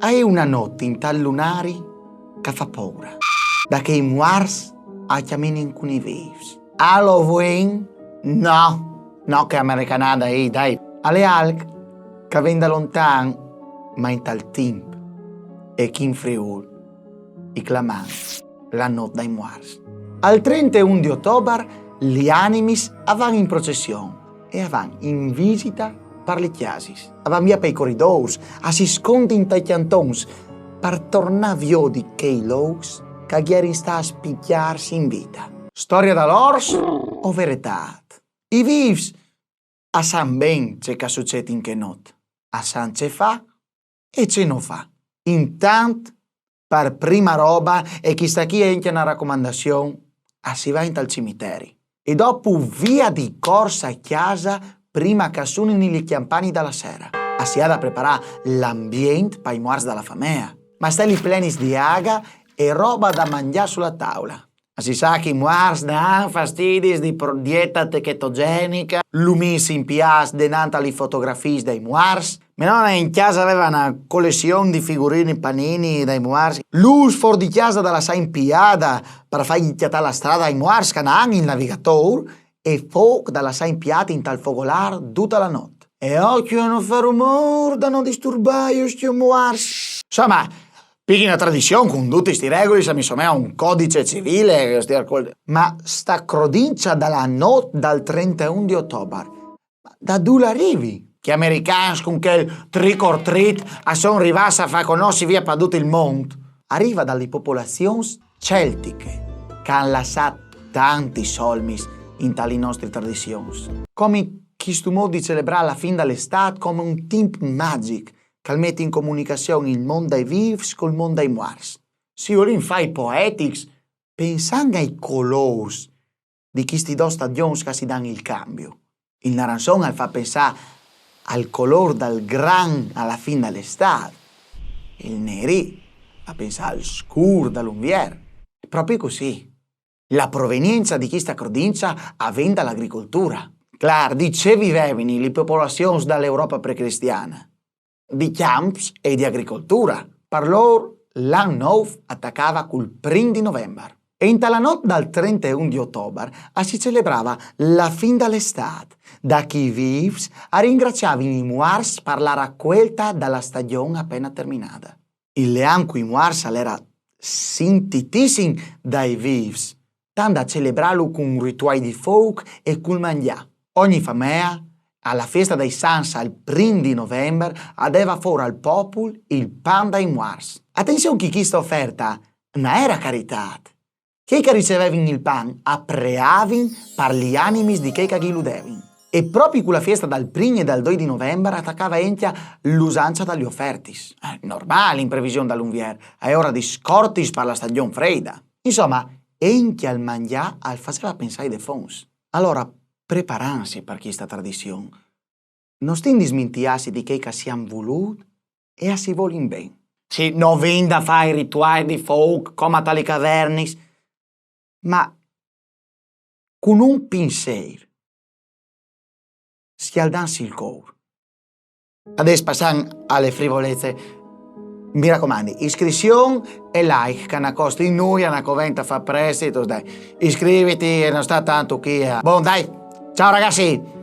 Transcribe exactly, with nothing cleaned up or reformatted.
A è una not intal lunari ch'a fa poura, da che i muars a cjaminin cun i vîfs. Halloween? No, no, che americanada, eh, dai. A l'é alc ch'a ven da lontan, ma intal timp. E chi in Friûl i claman la not dai muars. Al trenteun di otobar li animis a van in procession e a van in visita par li cjasis. A van via pai coridôrs, a si scondin tai cjantons, par tornâ a viodi chei lôcs ch'a jerin stâts pi cjârs in vita. Storia dal ors o veretât? I vîfs a san ben ce ch'a sucêt in chê not, a san ce fâ e ce no fâ. Intant, par prima roba, e chista chi a è encje na racomandassion, a si va intal cimiteri. E dopo via di corsa a cjasa prima ch'a sunin li cjampani da la sera. A si à da preparâ l'ambient pai muars da la famea. Mastelis plenis di aga e roba da mangjâ su la taula. A si sa che i muars a dan fastidis di pro-, dieta chetogenica, lumins impiâts denant a li fotografiis dai muars. Me nona in cjasa a veva na colession di figurini panini dai muars. Lûs for di cjasa da lassâ impiada par fâi cjatâ la strada ai muars ch'a 'nd àn il navigatôr e fôc da lassâ impiât intal fogolâr duta la not. E ocjo a no fâ rumôr da no disturbâju, scjo muars. Insoma, pighi na tradission cun dutis sti regulis, a mi somea un codice civile, che sti arcol-, ma sta crodincja da la not dal trenteun di otobar, da dulà a rivi? Che i americans cun chel trick or treat a son rivâts a fâ conossi via par dut il mont? A riva da li popolazions celtiche, ch'a àn lassât tantis olmis inta li nostri tradizions. Come chistu mot di celebrâ la fin da l'istât come un timp magjic, ch'al met in comunicazion il mont dai vîfs cul mont dai muars. Si i volìn fâi poetics, pensìn ai colôrs di chisti dôs stagjons ch'a si dan il cambi. Il naranson al fa pensâ al colôr dal gran a la fin da l'istât. Il neri fa pensâ al scûr da l'unvier. È propit cussì. La provenienza di chista crodincja a ven da l'agricoltura. Clâr, di ce vivevin li popolazions da l'Europa precristiana? Di cjamps e di agricoltura. Par lôr, l'an nouf a tacava cul prin di novembar. E inta la not dal trenteun di otobar a si celebrava la fin da l'istât, da che i vîfs a ringraciavin i muars par la racuelta da la stagjon apena terminada. Il leam cui muars al era sintitissim dai vîfs, tant da celebrâlu cun rituâi di fouc e cul mangjâ. Ogni famea, a la fiesta dai Sants al prin di novembar, a deva fôr al popul il pan dai muars. Atenzion che chista oferta no era caritât. Chei ch'a ricevevin il pan a preavin par li animis di chei ch'a ghi lu devin. E propit cu la fiesta dal prin e dal doi di novembar a tacava encja l'usancia da li ofertis. Eh, normâl, in prevision da l'unvier, a è ora di scortis par la stagjon freida. Insoma, encja il mangjâ al faseva pensâ ai defonts. Alora, preparànsi par chista tradizion, no stin dismintiâsi di chei ch'a si àn vulût e a si volin ben. Sì, no vin da fâ i rituâi di fouc coma ta li cavernis, ma cun un pinsîr, scjaldànsi il cûr. Adès passìn a le frivoleze. Mi racomandi, iscrission e like, ch'a no costin nuia, no coventa fâ prestiti, dai. Iscriviti e no sta tantu chi a... Bon, dai, ciao ragazzi!